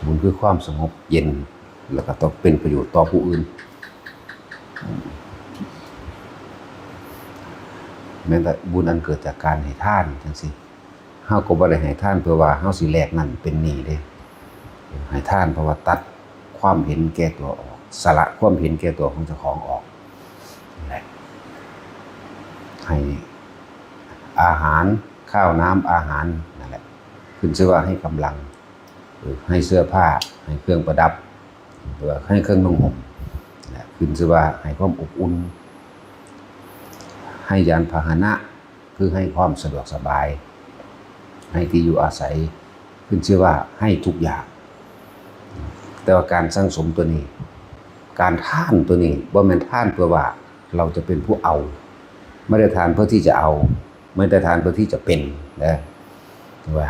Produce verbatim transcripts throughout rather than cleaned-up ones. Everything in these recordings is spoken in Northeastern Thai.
บุญคือความสงบเย็น แล้วก็ต้องเป็นประโยชน์ต่อผู้อื่น แม้แต่บุญอันเกิดจากการให้ทานจังซี่ เฮาก็บ่ได้ให้ทานเพื่อว่าเฮาสิแลกนั่นเป็นนี่เด้ ให้ทานเพราะว่าตัดความเห็นแก่ตัวออก สละความเห็นแก่ตัวของเจ้าของออกนั่นแหละ ให้อาหาร ข้าวน้ำอาหารนั่นแหละ ขึ้นชื่อว่าให้กำลัง เออ ให้เสื้อผ้า ให้เครื่องประดับ หรือว่าให้เครื่องนุ่งห่มนะ ขึ้นชื่อว่าให้ความอบอุ่น ให้ยานพาหนะ คือให้ความสะดวกสบาย ให้ที่อยู่อาศัย ขึ้นชื่อว่าให้ทุกอย่าง แต่ว่าการสั่งสมตัวนี้ การทานตัวนี้บ่แม่นทานเพื่อว่าเราจะเป็นผู้เอา ไม่ได้ทานเพื่อที่จะเอา ไม่ได้ทานเพื่อที่จะเป็นนะ ว่า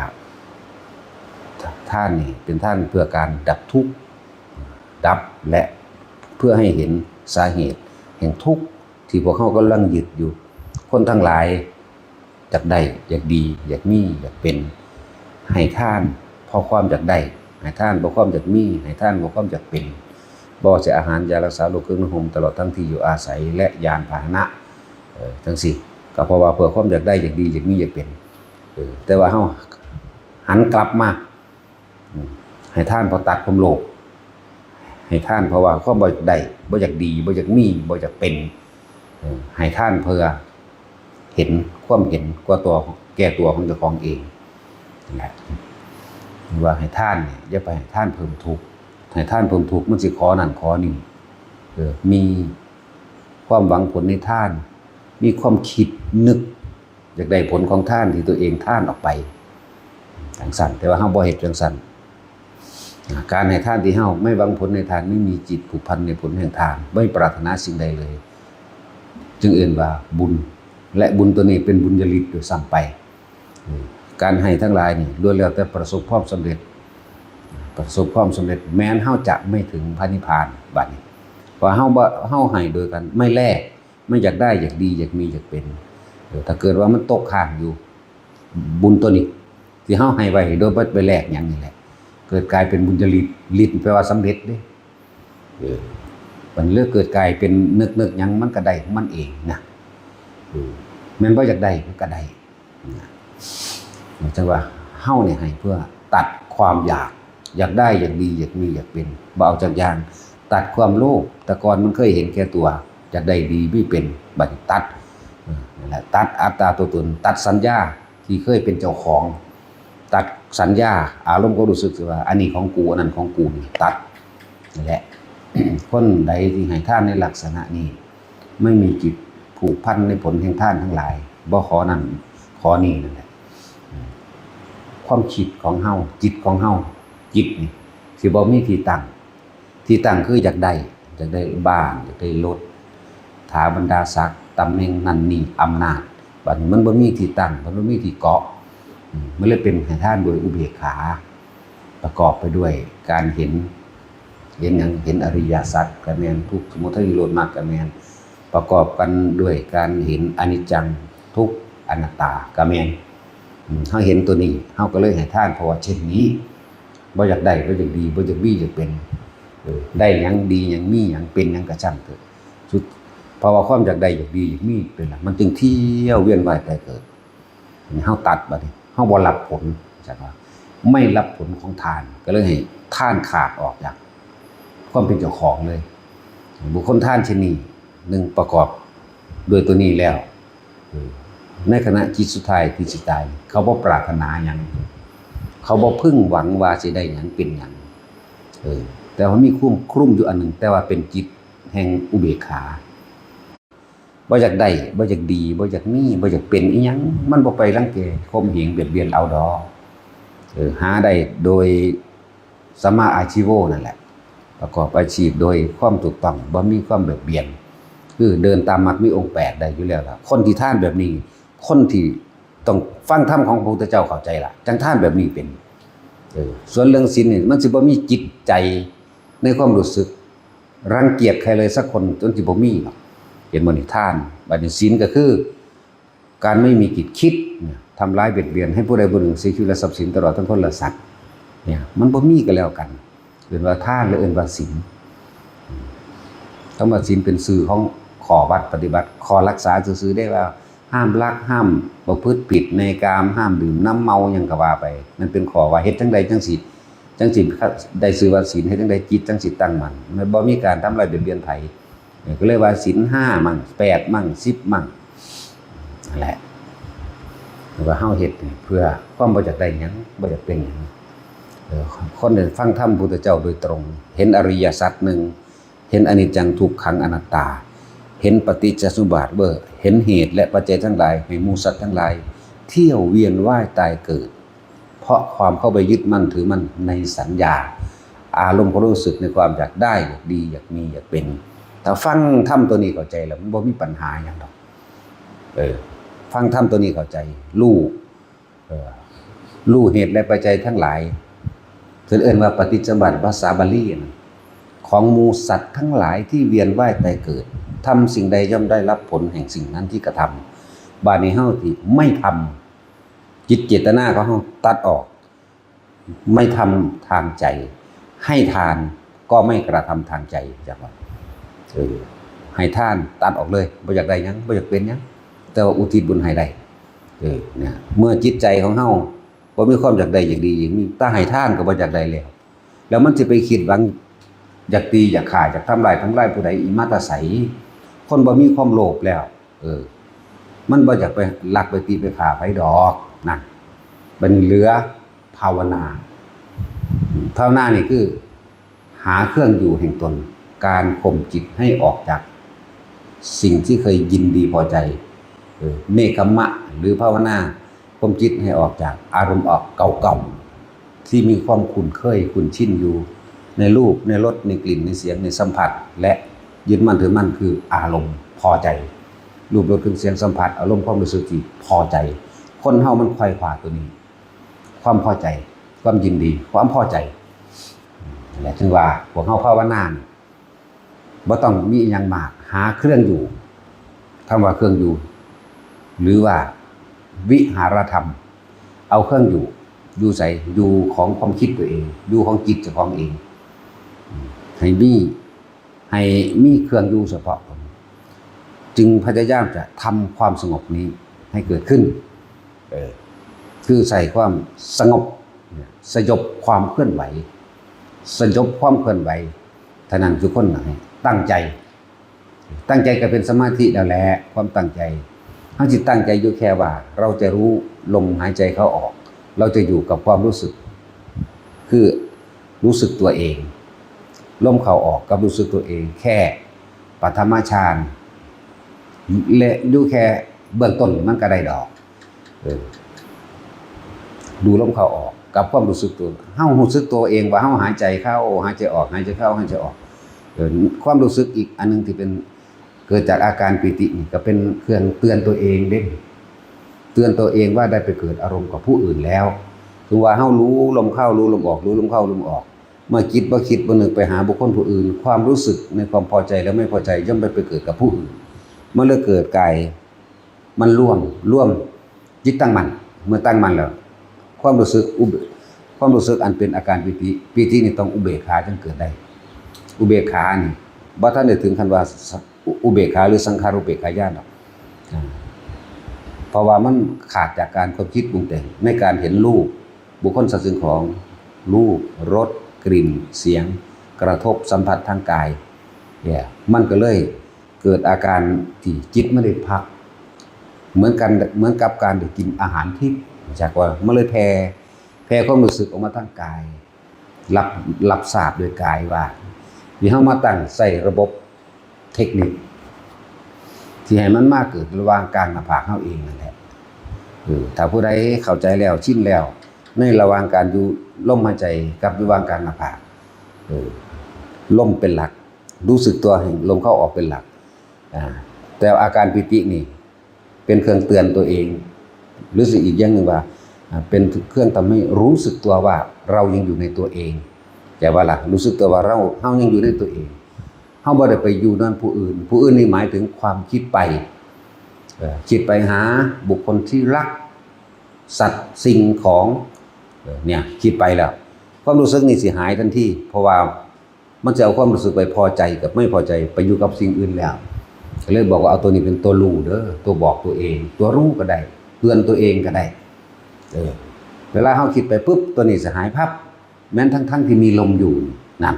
ทานนี่เป็นทานเพื่อการดับทุกข์ ดับและเพื่อให้เห็นสาเหตุแห่งทุกข์ที่พวกเขากำลังยึดอยู่ คนทั้งหลายอยากได้ อยากดี อยากมี อยากเป็น ให้ทานเพราะความอยากได้ ให้ทานเพราะความอยากมี ให้ทานเพราะความอยากเป็น บ่ว่าจะอาหาร ยารักษาโรค เครื่องนุ่งห่ม ตลอดทั้งที่อยู่อาศัย และยานพาหนะ เออ จังซี่ ก็เพราะว่าเพื่อความอยากได้ อยากดี อยากมี อยากเป็น เออ แต่ว่าเฮาหันกลับมา อืม ให้ทานเพราะตัดความโลภ ให้ทานเพราะว่าความบ่อยากได้ บ่อยากดี บ่อยากมี บ่อยากเป็น เออ ให้ทานเพื่อเห็นความเห็นกว่าตัว แก่ตัวของเจ้าของเองนั่นแหละ ว่าให้ทานเนี่ย อย่าไปให้ทานเพิ่มทุกข์ ให้ทานเพิ่มทุกข์ มันสิขอนั่นขอนี่ เออ มีความหวังผลในทาน มีความคิดนึก อยากได้ผลของทานที่ตัวเองทานออกไป จังซั่น แต่ว่าเฮาบ่เฮ็ดจังซั่น อ่า การให้ทานที่เฮาไม่หวังผลในทาน ไม่มีจิตผูกพันในผลแห่งทาน ไม่ปรารถนาสิ่งใดเลย จึงเอิ้นว่าบุญ และบุญตัวนี้เป็นบุญญาฤทธิ์ด้วยซ้ำไป อืม การให้ทั้งหลายนี่ล้วนแล้วแต่ประสบความสำเร็จ ประสบความสำเร็จ แม้นเฮาจะไม่ถึงพระนิพพาน บัดนี้ ว่าเฮาบ่ เฮาให้โดยการไม่แลก ไม่อยากได้ อยากดี อยากมี อยากเป็น เออ ถ้าเกิดว่ามันตกค้างอยู่ บุญตัวนี้ ที่เฮาให้ไว้โดยบ่ไปแลกหยังนี่แหละ เกิดกลายเป็นบุญญาฤทธิ์ ฤทธิ์แปลว่าสำเร็จเด้ เออ มันเลยเกิดกลายเป็นนึก นึกหยังมันก็ได้ของมันเองนะ เออ แม่นบ่อยากได้มันก็ได้นะ จังว่าเฮาเนี่ยให้เพื่อตัดความอยาก อยากได้ อยากดี อยากมี อยากเป็น บ่เอาจักอย่าง ตัดความโลภ แต่ก่อนมันเคยเห็นแก่ตัว อยากได้ดี มีเป็น บัดนี้ตัด เออ นั่นแหละ ตัดอัตตาตัวตน ตัดสัญญาที่เคยเป็นเจ้าของ ตัดสัญญา อารมณ์ก็รู้สึกว่า อันนี้ของกู อันนั้นของกู นี่ตัด นั่นแหละ คนใดที่ให้ทานในลักษณะนี้ ไม่มีจิตผูกพันในผลแห่งทานทั้งหลาย บ่ขอนั่นขอนี่นั่นแหละ ความคิดของเฮา จิตของเฮา จิตนี่ สิบ่มีที่ตั้ง ที่ตั้งคืออยากได้ อยากได้บ้าน อยากได้รถ ถาบรรดาศักดิ์ ตำแหน่งนั่นนี่ อำนาจ บัดนี้มันบ่มีที่ตั้ง มันบ่มีที่เกาะ อืม มันเลยเป็นให้ทานโดยอุเบกขา ประกอบไปด้วยการเห็น เห็นหยัง เห็นอริยสัจก็แม่น ทุกข์ สมุทัย นิโรธ มรรคก็แม่น ประกอบกันด้วยการเห็นอนิจจัง ทุกข์ อนัตตาก็แม่น อืม เฮาเห็นตัวนี้ เฮาก็เลยให้ทาน เพราะว่าเช่นนี้ บ่อยากได้ บ่อยากดี บ่อยากมี อยากเป็น เออ ได้หยัง ดีหยัง มีหยัง เป็นหยังก็ช่างเถอะ สุด เพราะว่าความอยากได้ อยากดี อยากมี เป็นหลัก มันจึงเที่ยวเวียนว่ายตายเกิด เฮาตัดบัดนี้ เฮาบ่รับผล จังว่า ไม่รับผลของทาน ก็เลยให้ทานขาดออกจากความเป็นเจ้าของเลย บุคคลทานเช่นนี้ หนึ่ง ประกอบด้วยตัวนี้แล้ว เออ ในขณะจิตสุดท้ายที่สิตาย เขาบ่ปรารถนาหยัง เขาบ่พึงหวังว่าสิได้หยังเป็นหยัง เออ แต่ว่ามีคุ้มคลุมอยู่อันหนึ่ง แต่ว่าเป็นจิตแห่งอุเบกขา บ่อยากได้ บ่อยากดี บ่อยากมี บ่อยากเป็นอิหยัง มันบ่ไปรังแกข่มเหงเบียดเบียนเอาดอก เออ หาได้โดยสัมมาอาชีโวนั่นแหละ ประกอบอาชีพโดยความถูกต้อง บ่มีความเบียดเบียน คือเดินตามมรรคมีองค์แปดได้อยู่แล้วล่ะ คนที่ทานแบบนี้ คนที่ต้องฟังธรรมของพระพุทธเจ้าเข้าใจล่ะ จังทานแบบนี้เป็น เออ ส่วนเรื่องศีลนี่ มันสิบ่มีจิตใจในความรู้สึก รังเกียจใครเลยสักคน จนสิบ่มีหรอก เห็นบ่นี่ ทาน บัดนี้ศีลก็คือ การไม่มีจิตคิดเนี่ย ทำร้ายเบียดเบียนให้ผู้ใดผู้หนึ่งเสียชีวิตและทรัพย์สินตลอดทั้งคนและสัตว์ เนี่ย มันบ่มีก็แล้วกัน เอิ้นว่าทานหรือเอิ้นว่าศีล คำว่าศีลเป็นชื่อของข้อวัดปฏิบัติ ข้อรักษาซื่อๆ ได้ว่า ห้ามลัก ห้ามประพฤติผิดในกาม ห้ามดื่มน้ำเมาหยังก็ว่าไป นั่นเป็นข้อว่าเฮ็ดจั่งใดจั่งสิ จั่งสิได้ชื่อว่าศีล เฮ็ดจั่งใดจิตจั่งสิตั้งมั่น มันบ่มีการทำลายเบียดเบียนไผ เออ ก็เลยว่าศีลห้ามั่ง แปดมั่ง สิบมั่ง นั่นแหละ แล้วก็เฮาเฮ็ดนี่เพื่อความบ่อยากได้หยัง บ่อยากเป็นหยัง เออ คนได้ฟังธรรมพุทธเจ้าโดยตรง เห็นอริยสัจหนึ่ง เห็นอนิจจังทุกขังอนัตตา เห็นปฏิจจสมุปบาทเว้อ เห็นเหตุและปัจจัยทั้งหลายแห่งหมู่สัตว์ทั้งหลาย เที่ยวเวียนว่ายตายเกิด เพราะความเข้าไปยึดมั่นถือมั่นในสัญญา อารมณ์ความรู้สึกในความอยากได้ อยากดี อยากมี อยากเป็น ถ้าฟังธรรมตัวนี้เข้าใจแล้ว มันบ่มีปัญหาหยังดอก เออ ฟังธรรมตัวนี้เข้าใจ รู้ เออ รู้เหตุและปัจจัยทั้งหลาย เพิ่นเอิ้นว่าปฏิจจสมุปบาทภาษาบาลีนะ ของหมู่สัตว์ทั้งหลายที่เวียนว่ายตายเกิด ทำสิ่งใดย่อมได้รับผลแห่งสิ่งนั้นที่กระทำ บาดนี้เฮาที่ไม่ทำ จิตเจตนาของเฮาตัดออก ไม่ทำทางใจ ให้ทานก็ไม่กระทำทางใจ จักว่า เออ ให้ทานตัดออกเลย บ่อยากได้หยัง บ่อยากเป็นหยัง แต่ว่าอุทิศบุญให้ได้ เออ เนี่ย เมื่อจิตใจของเฮาบ่มีความอยากได้อยากดีอยากมี แต่ให้ทานก็บ่อยากได้แล้ว แล้วมันสิไปคิดหวังอยากตีอยากฆ่าอยากทำลายทำลายผู้ใดอีกมาแต่ไส คนบ่มีความโลภแล้ว เออ มันบ่อยากไปลักไปตีไปฆ่าไผดอก นั่น บัดนี้เหลือภาวนา ภาวนานี่คือ หาเครื่องอยู่แห่งตน การข่มจิตให้ออกจากสิ่งที่เคยยินดีพอใจ เออ เนกขัมมะ หรือภาวนา ข่มจิตให้ออกจากอารมณ์ออกเก่าๆ ที่มีความคุ้นเคยคุ้นชินอยู่ ในรูป ในรส ในกลิ่น ในเสียง ในสัมผัส และยึดมั่นถือมั่นคืออารมณ์พอใจ รูป รส กลิ่น เสียง สัมผัส อารมณ์ความรู้สึกที่พอใจ คนเฮามันไขว่คว้าตัวนี้ ความพอใจ ความยินดี ความพอใจ นั่นแหละ ถึงว่าพวกเฮาภาวนานี่ บ่ต้องมีอิหยังมาก หาเครื่องอยู่ คำว่าเครื่องอยู่ หรือว่าวิหารธรรม เอาเครื่องอยู่ อยู่ไส อยู่ของความคิดตัวเอง อยู่ของจิตเจ้าของเอง ให้มี ให้มีเครื่องอยู่เฉพาะตน จึงพยายามจะทำความสงบนี้ให้เกิดขึ้น เออ คือใส่ความสงบเนี่ย สยบความเคลื่อนไหว สยบความเคลื่อนไหว เท่านั้นทุกคนนะ ให้ตั้งใจ ตั้งใจก็เป็นสมาธิแล้วแหละ ความตั้งใจ เฮาสิตั้งใจอยู่แค่ว่า เราจะรู้ลมหายใจเข้าออก เราจะอยู่กับความรู้สึก คือรู้สึกตัวเอง ลมเข้าออกกับรู้สึกตัวเอง แค่ปฐมฌาน และอยู่แค่เบื้องต้นมันก็ได้ดอก เออ ดูลมเข้าออกกับความรู้สึกตัว เฮารู้สึกตัวเองว่าเฮาหายใจเข้า หายใจออก หายใจเข้า หายใจออก เออ ความรู้สึกอีกอันหนึ่งที่เป็น เกิดจากอาการปีตินี่ก็เป็นเครื่องเตือนตัวเองเด้ เตือนตัวเองว่าได้ไปเกิดอารมณ์กับผู้อื่นแล้ว ถือว่าเฮารู้ลมเข้า รู้ลมออก รู้ลมเข้า ลมออก เมื่อจิตบ่คิดบ่นึกไปหาบุคคลผู้อื่น ความรู้สึกในความพอใจและไม่พอใจย่อมไปไปเกิดกับผู้อื่น มันเลยเกิดกาย มันร่วม ร่วม จิตตั้งมั่น เมื่อตั้งมั่นแล้ว ความรู้สึกอุเบ- ความรู้สึกอันเป็นอาการปีติ ปีตินี่ต้องอุเบกขาจึงเกิดได้ อุเบกขานี่ บ่ทันได้ถึงขั้นว่าส- อุ- อุเบกขาหรือสังขารุเบกขาญาณดอก อ่า เพราะว่ามันขาดจากการความคิดปรุงแต่ง ในการเห็นรูป บุคคลสัตว์สิ่งของ รูป รส กลิ่น เสียง กระทบสัมผัสทางกาย เนี่ย มันก็เลยเกิดอาการที่จิตไม่ได้พัก เหมือนกัน เหมือนกับการได้กินอาหารทิพย์ จากว่ามันเลยแผ่ แผ่ความรู้สึกออกมาทางกาย รับ- รับทราบโดยกายว่า ที่เฮามาตั้งใส่ระบบเทคนิค ที่ให้มันมาเกิดระหว่างกลางหน้าผากเฮาเองนั่นแหละ เออ ถ้าผู้ใดเข้าใจแล้ว ชินแล้ว ในระหว่างการอยู่ลมหายใจกับอยู่วางกลางหน้าผาก เออ ลมเป็นหลัก รู้สึกตัวแห่งลมเข้าออกเป็นหลัก อ่า แต่อาการปีตินี่ เป็นเครื่องเตือนตัวเอง หรือสิอีกอย่างหนึ่งว่า อ่า เป็นเครื่องทำให้รู้สึกตัวว่าเรายังอยู่ในตัวเอง แต่ว่าล่ะ รู้สึกตัวว่าเรา- เฮายังอยู่ในตัวเอง เฮาบ่ได้ไปอยู่นำผู้อื่น ผู้อื่นนี่หมายถึงความคิดไป เอ่อ คิดไปหาบุคคลที่รัก สัตว์สิ่งของ เอ่อ เนี่ย คิดไปแล้ว ความรู้สึกนี่สิหายทันที เพราะว่ามันจะเอาความรู้สึกไปพอใจกับไม่พอใจไปอยู่กับสิ่งอื่นแล้ว ก็เลยบอกว่าเอาตัวนี้เป็นตัวรู้เด้อ ตัวบอกตัวเอง ตัวรู้ก็ได้ เตือนตัวเองก็ได้ เออ เวลาเฮาคิดไปปุ๊บ ตัวนี้สิหายพับ แม้นทั้งๆที่มีลมอยู่นั่น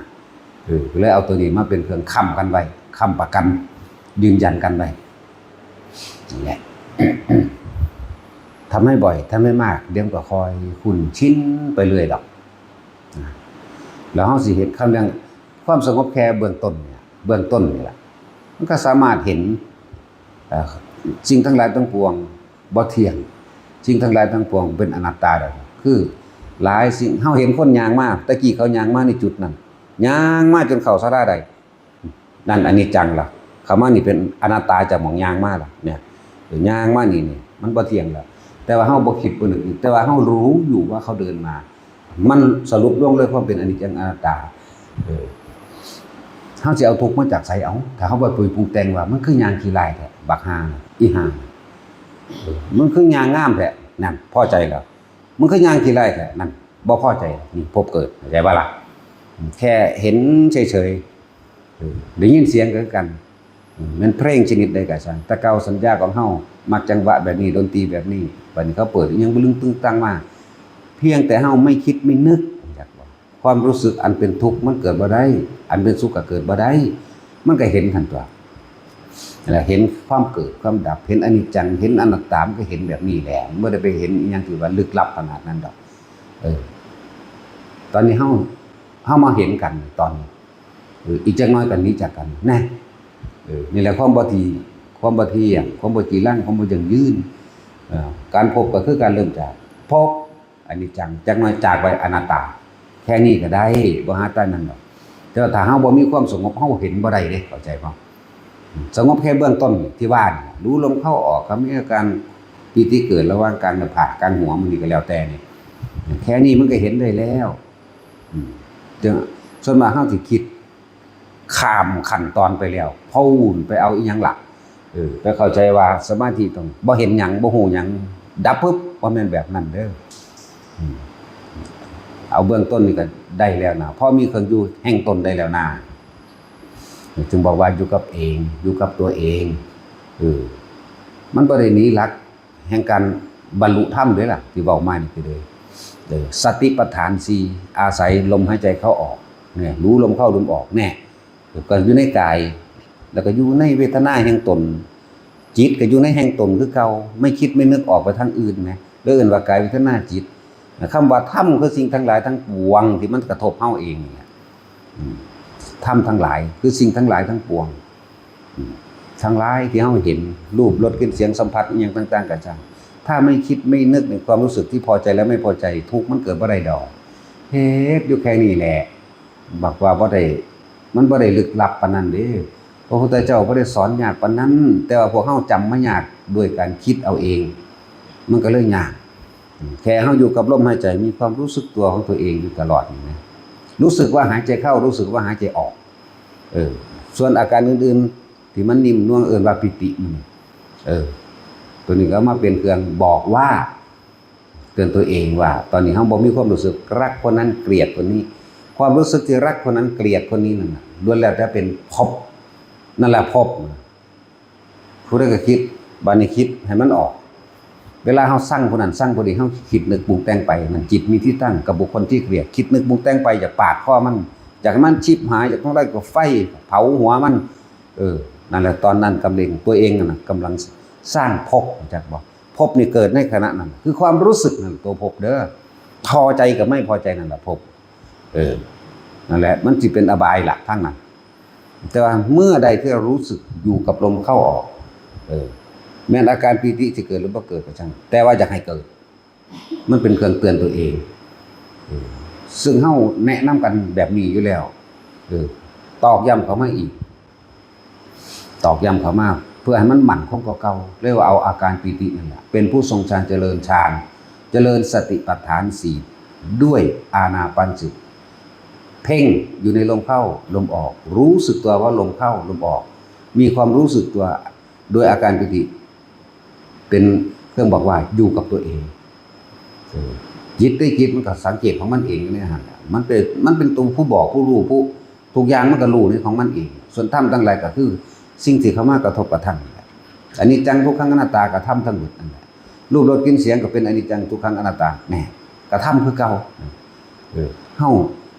เออ ก็เลยเอาตัวนี้มาเป็นเครื่องค้ำกันไว้ ค้ำประกัน ยืนยันกันไว้ นั่นแหละ ทำให้บ่อย ทำให้มาก เดี๋ยวมันก็ค่อยคุ้นชินไปเรื่อยดอกนะ แล้วเฮาสิเห็นคำเรื่องความสงบแค่เบื้องต้นเนี่ย เบื้องต้นนี่แหละ มันก็สามารถเห็น เอ่อ สิ่งทั้งหลายทั้งปวงบ่เที่ยง สิ่งทั้งหลายทั้งปวงเป็นอนัตตาได้ คือหลายสิ่ง เฮาเห็นคนย่างมา ตะกี้เขาย่างมาในจุดนั้น ย่างมาจนเข้าศาลาได้ นั่นอนิจจังล่ะ เข้ามานี่เป็นอนัตตาจากหม่องย่างมาล่ะ เนี่ย ย่างมานี่นี่ มันบ่เที่ยงแล้ว แต่ว่าเฮาบ่คิดบ่นึก แต่ว่าเฮารู้อยู่ว่าเขาเดินมา มันสรุปลงเลยความเป็นอนิจจังอนัตตา เออ เฮาสิเอาทุกข์มาจากไสเอา ถ้าเฮาบ่ไปปรุงแต่งว่ามันคือย่างขี้ร้ายแท้ บักห่า อีห่า เออ มันคือย่างงามแท้ นั่น พอใจแล้ว มันคือย่างขี้ร้ายแท้ นั่น บ่พอใจ นี่ภพเกิด เข้าใจบ่ล่ะ แค่เห็นเฉยๆ เออ ได้ยินเสียงก็คือกัน เออ แม่นเพลงชนิดใดก็ช่าง แต่เก่าสัญญาของเฮา มักจังหวะแบบนี้ ดนตรีแบบนี้ บัดนี้เขาเปิดอิหยังบ่ลึงตึงตังมา เพียงแต่เฮาไม่คิดไม่นึก อยากบอก ความรู้สึกอันเป็นทุกข์มันเกิดบ่ได้ อันเป็นสุขก็เกิดบ่ได้ มันก็เห็นหั่นตั๊ว นั่นแหละ เห็นความเกิดความดับ เห็นอนิจจัง เห็นอนัตตา มันก็เห็นแบบนี้แหละ มันบ่ได้ไปเห็นอิหยังที่ว่าลึกลับขนาดนั้นดอก เออ ตอนนี้เฮา เฮามาเห็นกันตอนนี้ เออ อีกจักหน่อยก็หนีจากกัน แน่ เออ นี่แหละความบ่ที่ ความบ่เที่ยง ความบ่จีรัง ความบ่ยั่งยืน เอ่อ การพบก็คือการเริ่มจาก พบ อนิจจัง จักหน่อยจากไปอนัตตา แค่นี้ก็ได้ บ่หาแต่นั้นดอก แต่ว่าถ้าเฮาบ่มีความสงบ เฮาเห็นบ่ได้เด้ เข้าใจบ่ สงบแค่เบื้องต้นที่ว่านี่ รู้ลมเข้าออก ก็มีอาการปีติเกิดระหว่างกลางหน้าผาก กลางหัว มื้อนี้ก็แล้วแต่นี่ แค่นี้มันก็เห็นได้แล้ว อืม จั่ง ส่วนมากเฮาสิคิดข้ามขั้นตอนไปแล้ว พู้นไปเอาอีหยังล่ะ เออ ไปเข้าใจว่าสมาธิต้องบ่เห็นหยัง บ่ฮู้หยัง ดับปึ๊บ บ่แม่นแบบนั้นเด้อ อืม เอาเบื้องต้นนี่ก็ได้แล้วนะ พอมีเครื่องอยู่แห่งตนได้แล้วนะ จึงบอกว่าอยู่กับเอง อยู่กับตัวเอง เออ มันบ่ได้หนีหลักแห่งการบรรลุธรรมเด้ล่ะ ที่เว้ามานี่คือเด้ เออ สติปัฏฐานสี่ อาศัยลมหายใจเข้าออก เนี่ย รู้ลมเข้าลมออก เนี่ย ก็อยู่ในกาย แล้วก็อยู่ในเวทนาแห่งตน จิตก็อยู่ในแห่งตนคือเก่า ไม่คิดไม่นึกออกไปทางอื่นนะ เลยเอิ้นว่ากายเวทนาจิต คำว่าธรรมคือสิ่งทั้งหลายทั้งปวงที่มันกระทบเฮาเองเนี่ย อืม ธรรมทั้งหลายคือสิ่งทั้งหลายทั้งปวง อืม ทั้งหลายที่เฮาเห็น รูป รส กลิ่น เสียง สัมผัส อิหยังต่างๆ ก็ช่าง ถ้าไม่คิดไม่นึกในความรู้สึกที่พอใจและไม่พอใจ ทุกข์มันเกิดบ่ได้ดอก เหตุอยู่แค่นี้แหละ บอกว่าบ่ได้ มันบ่ได้ลึกลับปานนั้นเด้ พระพุทธเจ้าบ่ได้สอนยากปานนั้น แต่ว่าพวกเฮาจำมายากด้วยการคิดเอาเอง มันก็เลยยาก แค่เฮาอยู่กับลมหายใจ มีความรู้สึกตัวของตัวเองอยู่ตลอดนี่นะ รู้สึกว่าหายใจเข้า รู้สึกว่าหายใจออก เออ ส่วนอาการอื่นๆ ที่มันนิ่มนวล เอิ้นว่าปีติ อืม เออ ตัวนี้ก็มาเป็นเครื่องบอกว่า เตือนตัวเองว่า ตอนนี้เฮาบ่มีความรู้สึกรักคนนั้นเกลียดคนนี้ ความรู้สึกที่รักคนนั้นเกลียดคนนี้นั่นน่ะ ล้วนแล้วแต่เป็นภพ นั่นแหละภพ ผู้ใดก็คิด บัดนี้คิดให้มันออก เวลาเฮาซังผู้นั้นซังผู้นี้ เฮาคิดนึกปรุงแต่งไป นั่นจิตมีที่ตั้งกับบุคคลที่เกลียด คิดนึกปรุงแต่งไป อยากปาดคอมัน อยากให้มันฉิบหาย อยากทำอะไรก็ไฟเผาหัวมัน เออ นั่นแหละ ตอนนั้นกำลัง ตัวเองนั่นน่ะกำลังสร้างภพ รู้จักบ่ ภพนี่เกิดในขณะนั้น คือความรู้สึกนั่นตัวภพเด้อ พอใจกับไม่พอใจนั่นแหละภพ เออ นั่นแหละ มันสิเป็นอบายล่ะทางนั้น แต่ว่าเมื่อใดที่เรารู้สึกอยู่กับลมเข้าออก เออ แม้นอาการปีติสิเกิดหรือบ่เกิดก็ช่าง แต่ว่าอยากให้เกิด มันเป็นเครื่องเตือนตัวเอง เออ ซึ่งเฮาแนะนำกันแบบนี้อยู่แล้ว เออ ตอกย้ำเข้ามาอีก ตอกย้ำเข้ามา เพื่อให้มันมั่นคงกว่าเก่า เรียกว่าเอาอาการปีตินั่นแหละ เป็นผู้ทรงฌานเจริญฌาน เจริญสติปัฏฐานสี่ ด้วยอานาปานสติ เพ่งอยู่ในลมเข้าลมออก รู้สึกตัวว่าลมเข้าลมออก มีความรู้สึกตัวโดยอาการปีติ เป็นเครื่องบอกว่าอยู่กับตัวเอง เออ จิตได้จิตมันก็สังเกตของมันเองอยู่ในหั้นแหละ มันเป็น มันเป็นตัวผู้บอกผู้รู้ผู้ ทุกอย่างมันก็รู้ในของมันเอง ส่วนธรรมทั้งหลายก็คือสิ่งที่เข้ามากระทบกระทั่งนี่แหละ อนิจจังทุกขังอนัตตากระทำทั้งหมดนั่นแหละ รูปรสกลิ่นเสียงก็เป็นอนิจจังทุกขังอนัตตา แหม กระทำคือเก่า เออ เฮา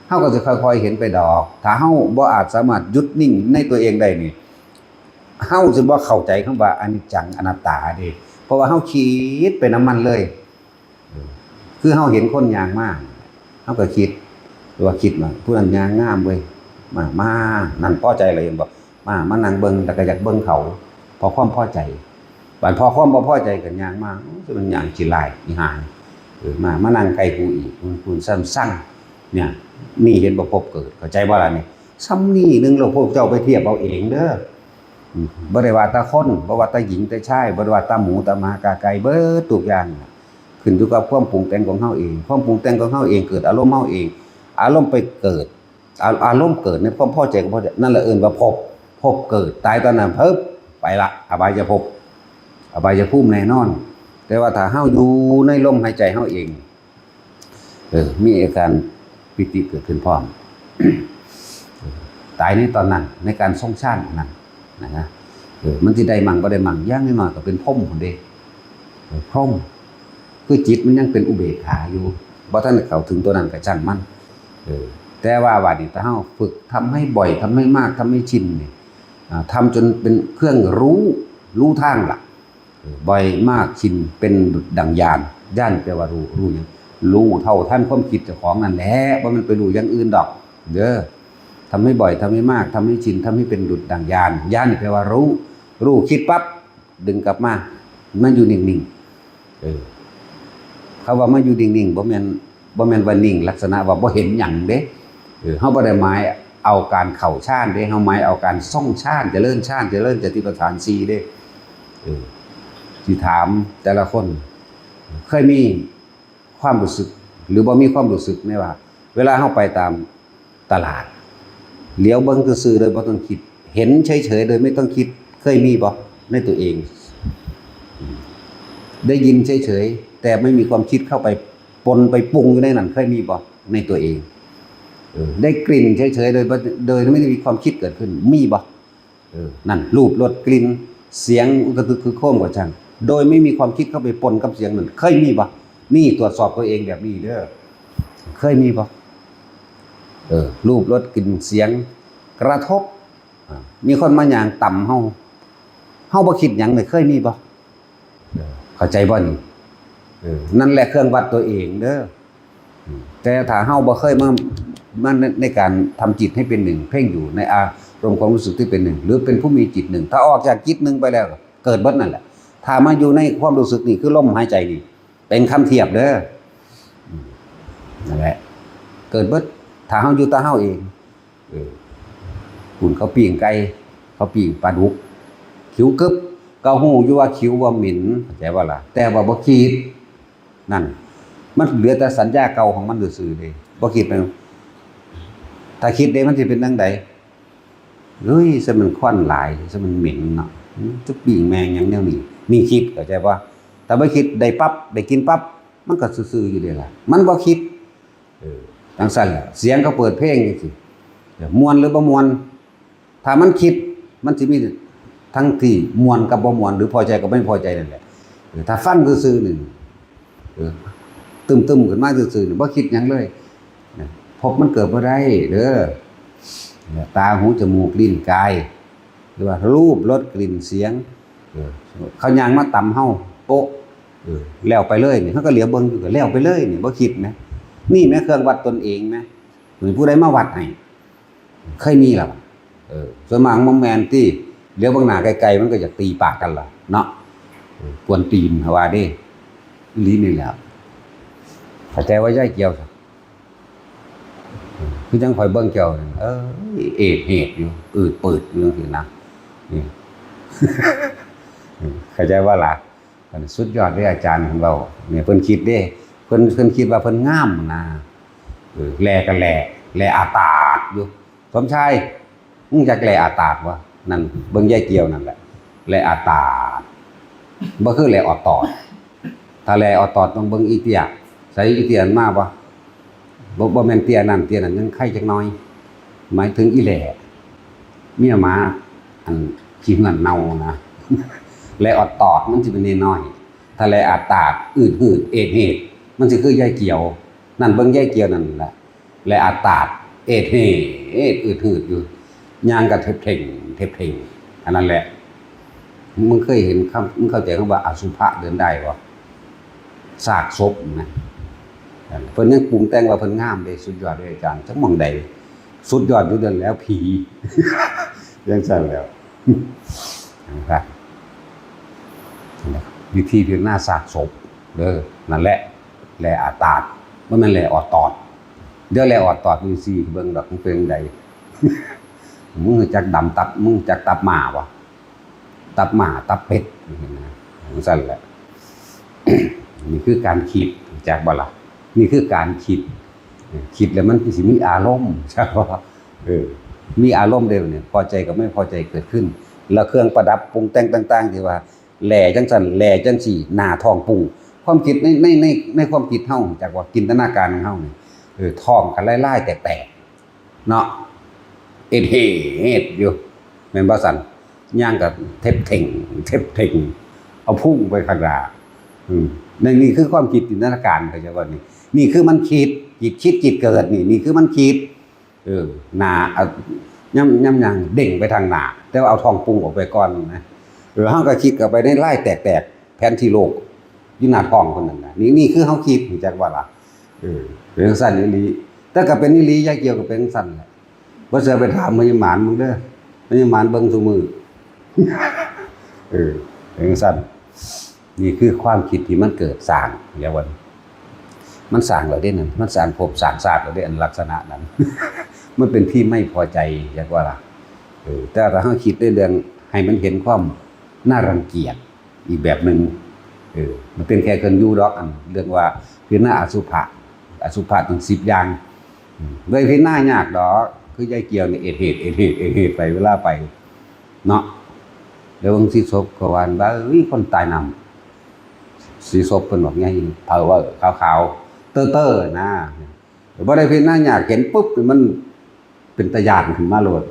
เฮาก็สิค่อยๆเห็นไปดอก ถ้าเฮาบ่อาจสามารถหยุดนิ่งในตัวเองได้นี่ เฮาสิบ่เข้าใจคำว่าอนิจจังอนัตตาเด้ เพราะว่าเฮาคิดไปนำมันเลย เออ คือเฮาเห็นคนย่างมา เฮาก็คิด ว่าคิดว่าผู้นั้นย่างงามเว้ย มา มา นั่นพอใจแล้วเห็นบ่ มา มานั่งเบิ่ง แล้วก็อยากเบิ่งเขา เพราะความพอใจ บัดพอความบ่พอใจก็ย่างมา โอ้ย มันย่างขี้ร้าย อีห่านี่ เออ มา มานั่งใกล้กูอีก คุณ คุณซ้ำสั่ง เนี่ย นี่เห็นบ่ ภพเกิด เข้าใจบ่ล่ะนี่ ซ้ำนี่หนึ่ง แล้วพวกเจ้าไปเทียบเอาเองเด้อ อืม บ่ได้ว่าแต่คน บ่ว่าแต่หญิงแต่ชาย บ่ได้ว่าแต่หมูแต่หมากาไก่ เบิดทุกอย่างน่ะ ขึ้นอยู่กับความปรุงแต่งของเฮาเอง ความปรุงแต่งของเฮาเอง เกิดอารมณ์เฮาเอง อารมณ์ไปเกิด อา- อารมณ์เกิดในความพอใจกับบ่พอใจ นั่นแหละเอิ้นว่าภพ ภพเกิด ตายตอนนั้น เพิบ ไปละ อบายภพ อบายภูมิแน่นอน แต่ว่าถ้าเฮาอยู่ในลมหายใจเฮาเอง เออ มีอาการปีติเกิดขึ้นพร้อม ตายในตอนนั้น ในการทรงฌานอันนั้นนะฮะ เออ มันสิได้มั่งบ่ได้มั่ง อย่างน้อยๆก็เป็นพรหมพุ้นเด้ เออ พรหม คือจิตมันยังเป็นอุเบกขาอยู่ บ่ทันได้เข้าถึงตัวนั้นก็ช่างมัน เออ แต่ว่าบัดนี้ถ้าเฮาฝึกทำให้บ่อย ทำให้มาก ทำให้ชินนี่ อ่า ทำจนเป็นเครื่องรู้ รู้ทางล่ะ เออ บ่อยมากชินเป็นดุจดั่งญาณ ญาณแปลว่ารู้ รู้หยัง รู้เท่าทันความคิดเจ้าของนั่นแหละ บ่แม่นไปรู้อย่างอื่นดอก เด้อ ทำให้บ่อย ทำให้มาก ทำให้ชิน ทำให้เป็นดุจดั่งญาณ ญาณนี่แปลว่ารู้ รู้คิดปั๊บ ดึงกลับมา มันอยู่นิ่งๆ เออ คำว่ามาอยู่นิ่งๆ บ่แม่น บ่แม่นว่านิ่งลักษณะว่าบ่เห็นหยังเด้ เออ เฮาบ่ได้หมายเอาการเข้าฌานเด้ เฮาหมายเอาการทรงฌาน เจริญฌาน เจริญสติปัฏฐานสี่เด้ เออ สิถามแต่ละคน เคยมีความรู้สึก หรือบ่มีความรู้สึกไหมว่า เวลาเฮาไปตามตลาด เหลียวเบิ่งซื่อๆ โดยบ่ต้องคิด เห็นเฉยๆ โดยไม่ต้องคิด เคยมีบ่ในตัวเอง ได้ยินเฉยๆ แต่ไม่มีความคิดเข้าไปปนไปปรุงอยู่ในนั้น เคยมีบ่ในตัวเอง เออ ได้กลิ่นเฉยๆ โดยบ่- โดยไม่ได้มีความคิดเกิดขึ้น มีบ่ เออ นั่น รูป รส กลิ่น เสียง กระตึกคือโครมก็ช่าง โดยไม่มีความคิดเข้าไปปนกับเสียงนั้น เคยมีบ่ นี่ตรวจสอบตัวเองแบบนี้เด้อ เคยมีบ่ เออ รูป รส กลิ่น เสียง กระทบ อ่า มีคนมาย่างต่ำเฮา เฮาบ่คิดหยังเลย เคยมีบ่ เออ เข้าใจบ่นี่ เออ นั่นแหละเครื่องวัดตัวเองเด้อ อืม แต่ถ้าเฮาบ่เคยมา- มาใน- ในการทำจิตให้เป็นหนึ่ง เพ่งอยู่ในอารมณ์ความรู้สึกที่เป็นหนึ่ง หรือเป็นผู้มีจิตหนึ่ง ถ้าออกจากจิตหนึ่งไปแล้ว เกิดเบิดนั่นแหละ ถ้ามาอยู่ในความรู้สึกนี่ คือลมหายใจนี่ เป็นคำเทียบเด้อ อืม นั่นแหละ เกิดเบิด ถ้าเฮาอยู่แต่เฮาเอง เออ คุณเขาปิ้งไก่ เขาปิ้งปลาดุก ขิวกึบ ก็ฮู้อยู่ว่าขิวว่าเหม็น เข้าใจบ่ล่ะ แต่ว่าบ่คิด นั่น มันเหลือแต่สัญญาเก่าของมันซื่อๆ เด้ บ่คิดไป ถ้าคิดเด้ มันสิเป็นจั่งใด เฮ้ย ซะมันควันหลาย ซะมันเหม็นเนาะ อืม จะปิ้งแมงหยังแนวนี้ นี่คิด เข้าใจบ่ ถ้าบ่คิด ได้ปั๊บ ได้กินปั๊บ มันก็ซื่อๆ อยู่เด้ล่ะ มันบ่คิด เออ จั่งซั้นแหละ เสียงเขาเปิดเพลงจั่งซี้ ม่วนหรือบ่ม่วน ถ้ามันคิด มันสิมีทั้งที่ม่วนกับบ่ม่วน หรือพอใจกับไม่พอใจนั่นแหละ เออ ถ้าฟังซื่อๆ นี่ เออ ตึมๆ ขึ้นมาซื่อๆ นี่ บ่คิดหยังเลย นะ ภพมันเกิดบ่ได้เด้อ ตา หู จมูก ลิ้น กาย หรือว่ารูป รส กลิ่น เสียง เออ เขาย่างมาต่ำเฮา โป๊ะ เออ แล้วไปเลยนี่ เฮาก็เหลียวเบิ่งอยู่ ก็แล้วไปเลยนี่ บ่คิดนะ นี่แหมเครื่องวัดตนเองนะ นี่ผู้ใดมาวัดให้ เคยมีแล้ว เออ ส่วนมากมันแม่นติ เหลียวเบิ่งหน้าไกลๆ มันก็อยากตีปากกันล่ะเนาะ เออ กวนตีน เขาว่าเด้ อีหลีนี่แหละ เข้าใจว่ายายเกี่ยว คือจั่งข่อยเบิ่งเจ้านี่ เอ้ย เอดเฮดอยู่ อืดปืดอยู่จั่งซี้นะ นี่ เข้าใจบ่ล่ะ อันนี้สุดยอดเด้อาจารย์เพิ่นเว้า เนี่ย เพิ่นคิดเด้ เพิ่น- เพิ่นคิดว่าเพิ่นงามนะ เออ แลก็แล แลอาตาดอยู่ สมชาย มึงจักแลอาตาดวะ นั่น เบิ่งยายเกี่ยวนั่นแหละ แลอาตาด บ่คือแลออดตอด ถ้าแลออดตอดต้องเบิ่งอีเตี้ย แต่อีเตี้ยนมาบ่ บ่ บ่แม่นเตี้ยนั่นเตี้ยนั่น ยังไคจักหน่อย หมายถึงอีแหล่ เมียหมา อันขี้เหือนเน่านะ แหล่ออดตอดมันสิเป็นน้อยๆ ถ้าแหล่อาดตาด อืดหืด เอดเหด มันสิคือยายเกี่ยว นั่นเบิ่งยายเกี่ยวนั่นแหละ แหล่อาดตาด เอดเหด อืดหืดอยู่ ย่างก็เทบเท่ง เทบเท่ง อันนั้นแหละ มึงเคยเห็นคำ มึงเข้าใจคำว่าอสุภะเดินได้บ่ ซากศพนะ เพิ่นยังปรุงแต่งว่าเพิ่นงามเด้ สุดยอดเลยอาจารย์ จักหม่องใด สุดยอดอยู่นั่นแหล้ว ผี จั่งซั่นแหล้ว นะครับ วิธีพิจารณาซากศพเด้อ นั่นแหละ แหล่อาดตาด บ่แม่นแหล่ออดตอด เดี๋ยวแหล่ออดตอดนี่สิเบิ่งดอก มันเป็นจั่งใด มึงรู้จักดำตับ มึงรู้จักตับหมาบ่ ตับหมา ตับเป็ด จั่งซี้นะ จั่งซั่นแหละ นี่คือการคิด รู้จักบ่ล่ะ นี่คือการคิด คิดแล้วมันสิมีอารมณ์ จักบ่ เออ มีอารมณ์เด้เนี่ย พอใจกับไม่พอใจเกิดขึ้น แล้วเครื่องประดับปรุงแต่งต่างๆ ที่ว่า แหล่จั่งซั่น แหล่จั่งซี้ หน้าท้องปุง ความคิดใน ใน ใน ในความคิดเฮา จักว่าจินตนาการของเฮานี่ เออ ท้องก็ลายๆ แตกๆ เนาะ เอดเหดอยู่ แม่นบ่ซั่น ย่างก็เทบเท่ง เทบเท่ง เอาพุงไปข้างหน้า อืม นั่น นี่คือความคิดจินตนาการ เข้าใจบ่นี่ นี่คือมันคิด จิตคิดจิตเกิดนี่ นี่คือมันคิด เออ หน้า เอา ย่ำ ย่ำย่างเด้งไปทางหน้า แต่ว่าเอาท้องปุงออกไปก่อนนะ เออ เฮาก็คิดเข้าไปในลายแตกๆ แผนที่โลก อยู่หน้าท้องเพิ่นนั่นน่ะ นี่ นี่คือเฮาคิด รู้จักบ่ล่ะ เออ เป็นจั่งซั่นอีหลี แต่ก็เป็นอีหลี ยายเกี่ยวก็เป็นจั่งซั่นแหละ บ่เชื่อไปถามพญามารมึงเด้อ พญามารเบิ่งซุมื้อ เออ เป็นจั่งซั่น นี่คือความคิดที่มันเกิดสร้าง เรียกว่า มันสร้างแล้วเด้นั่น มันสร้างภพสร้างชาติแล้วเด้ อันลักษณะนั้น มันเป็นที่ไม่พอใจ เรียกว่าล่ะ เออ แต่ถ้าเฮาคิดในเรื่องให้มันเห็นความน่ารังเกียจอีกแบบหนึ่ง เออ มันเป็นแค่เครื่องอยู่ดอก อันเรื่องว่าพิจารณาอสุภะ อสุภะตั้งสิบอย่าง อืม บ่ได้พิจารณายากดอก คือยายเกี่ยวนี่ เอดเหด เอดเหด เอดเหดไป เวลาไป เนาะ แล้วเบิ่งสีศพก็ว่า เอ้ย คนตายน้ำ สีศพเพิ่นบอกไง เผาว่าขาวๆ เต้อๆ นะ บ่ได้พิจารณายาก เห็นปุ๊บ มันเป็นตาย้านขึ้นมาโลด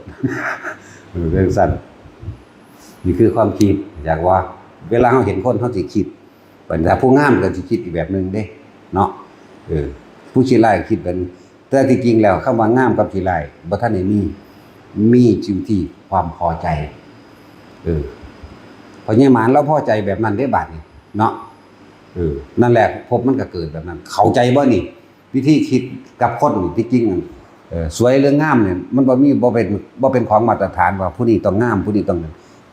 เออ เป็นจั่งซั่น นี่คือความคิด อยากว่า เวลาเฮาเห็นคน เฮาสิคิด บัดนี้ถ้าผู้งามก็สิคิดอีกแบบหนึ่งเด้ เนาะ เออ ผู้ขี้ร้ายก็คิดแบบหนึ่ง แต่ที่จริงแล้วคำว่างามกับขี้ร้ายบ่ทันได้มี มีอยู่ที่ความพอใจ เออ พญามารลาวพอใจแบบนั้นเด้ บาดนี้ เนาะ เออ นั่นแหละ ภพมันก็เกิดแบบนั้น เข้าใจบ่นี่ วิธีคิดกับคนนี่ ที่จริง เอ่อ สวยหรืองามเนี่ย มันบ่มี บ่เป็น บ่เป็นของมาตรฐานว่าผู้นี้ต้องงาม ผู้นี้ต้อง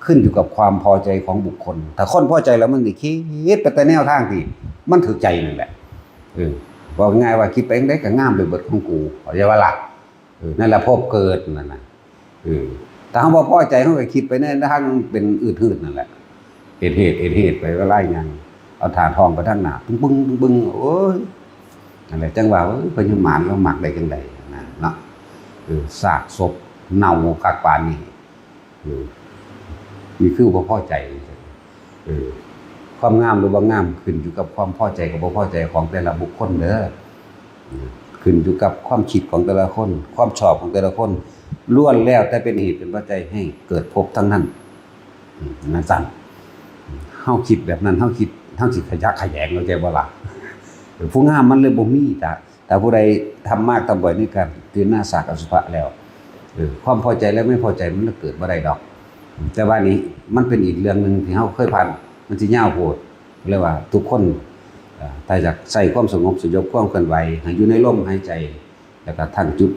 ขึ้นอยู่กับความพอใจของบุคคล ถ้าคนพอใจแล้วมันสิคิดไปแต่แนวทางที่มันถูกใจนั่นแหละ เออ เว้าง่ายว่าคิดไปจั่งใดก็งามไปเบิดของกู เข้าใจบ่ล่ะ เออ นั่นแหละภพเกิดนั่นน่ะ เออ ถ้าเฮาบ่พอใจ เฮาก็คิดไปในทางเป็นอืดหืดนั่นแหละ เอดเหด เอดเหดไปว่าไล่ยัง เอาท่าท้องไปทางหน้า ปึ้งปึ้งปึ้งปึ้ง โอ้ย นั่นแหละ จั่งว่า เอ้ย พญามารลาวมักได้จั่งใดนะ เนาะ เออ ซากศพเน่าคักปานนี้ เออ นี่คือบ่พอใจ เออ ความงามหรือบ่งามขึ้นอยู่กับความพอใจกับบ่พอใจของแต่ละบุคคลเด้อ อืม ขึ้นอยู่กับความคิดของแต่ละคน ความชอบของแต่ละคน ล้วนแล้วแต่เป็นเหตุเป็นปัจจัยให้เกิดภพทั้งนั้น อืม นั่นซั่น เฮาคิดแบบนั้น เฮาคิด เฮาสิขยะแขยง เข้าใจบ่ล่ะ เออ ผู้งามมันเลยบ่มี ถ้า ถ้าผู้ใดทำมากทำบ่อยในการพิจารณาซากอสุภะแล้ว เออ ความพอใจและไม่พอใจมันเกิดบ่ได้ดอก แต่ว่านี้มันเป็นอีกเรื่องหนึ่งที่เฮาเคยผ่าน มันสิยาวโพด เรียกว่าทุกคน เอ่อ ถ้าอยากใช้ความสงบสยบความเคลื่อนไหว ให้อยู่ในลมหายใจ แล้วก็ทั้งจุด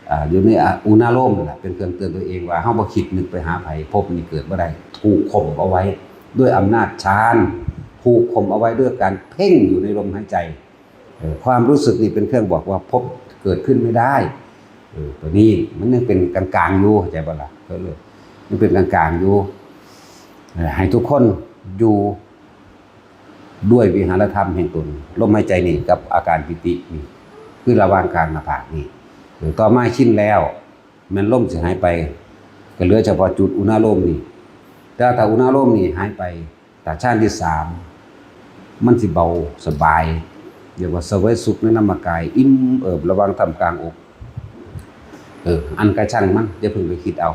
อ่า อยู่ใน อ่า อุณาโลมนั่นแหละ เป็นเครื่องเตือนตัวเองว่าเฮาบ่คิดนึกไปหาไผ ภพนี้เกิดบ่ได้ ถูกข่มเอาไว้ด้วยอำนาจฌาน ถูกข่มเอาไว้ด้วยการเพ่งอยู่ในลมหายใจ เออ ความรู้สึกนี่เป็นเครื่องบอกว่าภพเกิดขึ้นไม่ได้ เออ ตัวนี้มันยังเป็นกลางๆอยู่ เข้าใจบ่ล่ะ เออ ยังเป็นกลางๆอยู่ เออ ให้ทุกคนอยู่ด้วยวิหารธรรมแห่งตน ลมหายใจนี่กับอาการปิตินี่ คือระหว่างกลางหน้าผากนี่ เออ ต่อมาชินแล้ว แม่นลมสิหายไป ก็เหลือเฉพาะจุดอุณาโลมนี่ แต่ถ้าอุณาโลมนี่หายไป ถ้าฌานที่สาม มันสิเบาสบาย เรียกว่าเสวยสุขในนามกาย อิ่มเอิบระหว่างท่ามกลางอก เออ อันกะช่างมัน อย่าเพิ่งไปคิดเอา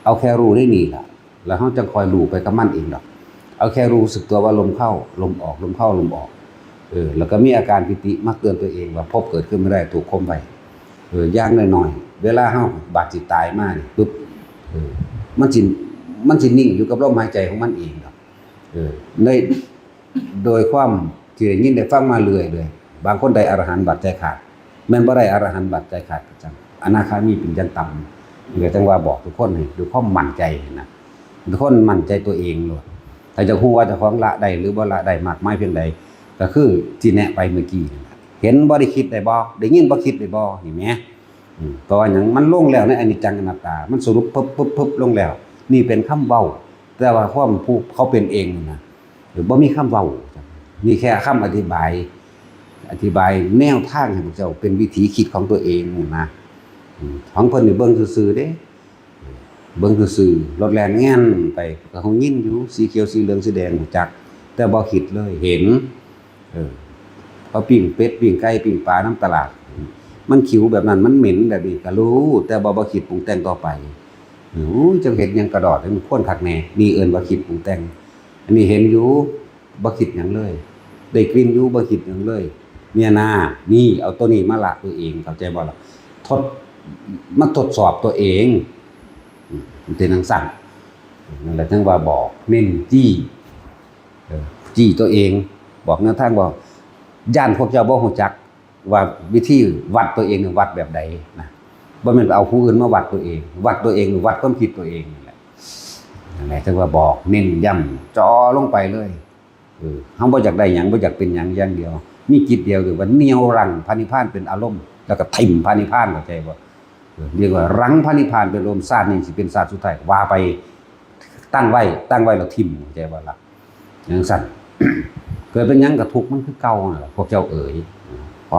เอาแค่รู้ได้นี่ล่ะ แล้วเฮาจั่งค่อยรู้ไปกับมันเองดอก เอาแค่รู้สึกตัวว่าลมเข้า ลมออก ลมเข้า ลมออก เออ แล้วก็มีอาการปีติมาเตือนตัวเองว่าภพเกิดขึ้นไม่ได้ ถูกข่มไว้ เออ อย่างน้อยๆ เวลาเฮาบาดสิตายมานี่ปุ๊บ เออ มันสิ มันสินิ่งอยู่กับลมหายใจของมันเองดอก เออ ใน โดยความที่ได้ยินได้ฟังมาเรื่อยเลย บางคนได้อรหันต์บัดใจขาด แม่นบ่ได้อรหันต์บัดใจขาดกะจั่ง อนาคามีเป็นจั่งต่ำ ก็จั่งว่าบอกทุกคนให้ด้วยความมั่นใจนะ ทุกคนมั่นใจตัวเองโลด ถ้าจะฮู้ว่าเจ้าของละได้หรือบ่ละได้มากมายเพียงใด ก็คือที่แนะไปเมื่อกี้นั่นล่ะ เห็นบ่ได้คิดได้บ่ ได้ยินบ่คิดได้บ่ นี่แหม อืม เพราะว่าหยัง มันลงแล้วในอนิจจังอนัตตา มันสรุปปึ๊บปึ๊บปึ๊บลงแล้ว นี่เป็นคำเว้า แต่ว่าความผู้เขาเป็นเองนั่นนะ หรือบ่มีคำเว้า มีแค่คำอธิบาย อธิบายแนวทางให้พวกเจ้าเป็นวิธีคิดของตัวเองนะ อืม ของเพิ่นนี่เบิ่งซื่อๆเด้ เบิ่งซื่อๆ รถแล่นแง่นไป ก็คงยินอยู่ สีเขียว สีเหลือง สีแดง รู้จัก แต่บ่คิดเลย เห็น เออ เขาปิ้งเป็ด ปิ้งไก่ ปิ้งปลานำตลาด มันขิวแบบนั้น มันเหม็นแบบนี้ ก็รู้ แต่บ่ บ่คิดปรุงแต่งต่อไป โอ้ย จั่งเห็นหยังกะดอด มันควรคักแน่ นี่เอิ้นว่าคิดปรุงแต่ง อันนี้เห็นอยู่ บ่คิดหยังเลย ได้กลิ่นอยู่ บ่คิดหยังเลย เนี่ยนะ นี่ เอาตัวนี้มาละตัวเอง เข้าใจบ่ล่ะ ทด มาทดสอบตัวเอง อืม มันเป็นจั่งซั้น นั่นแหละจั่งว่าบอก เน้นจี้ เออ จี้ตัวเอง บอกแนวทางว่า ย้านพวกเจ้าบ่รู้จักว่าวิธีวัดตัวเองนี่วัดแบบใดนะ บ่แม่นไปเอาผู้อื่นมาวัดตัวเอง วัดตัวเอง วัดความคิดตัวเองนั่นแหละ นั่นแหละจั่งว่าบอก เน้นย้ำ จ่อลงไปเลย เออ เฮาบ่อยากได้หยัง บ่อยากเป็นหยังอย่างเดียว มีจิตเดียวคือว่าเหนี่ยวรั้งพระนิพพานเป็นอารมณ์ แล้วก็ถิ่มพระนิพพาน เข้าใจบ่ เออ เรียกว่ารั้งพระนิพพานเป็นอารมณ์ ชาตินี้สิเป็นชาติสุดท้าย ว่าไป ตั้งไว้ ตั้งไว้แล้วถิ่ม เข้าใจบ่ล่ะ จั่งซั้น เกิดเป็นหยังก็ทุกข์มันคือเก่านั่นล่ะ พวกเจ้าเอ๋ย ขอ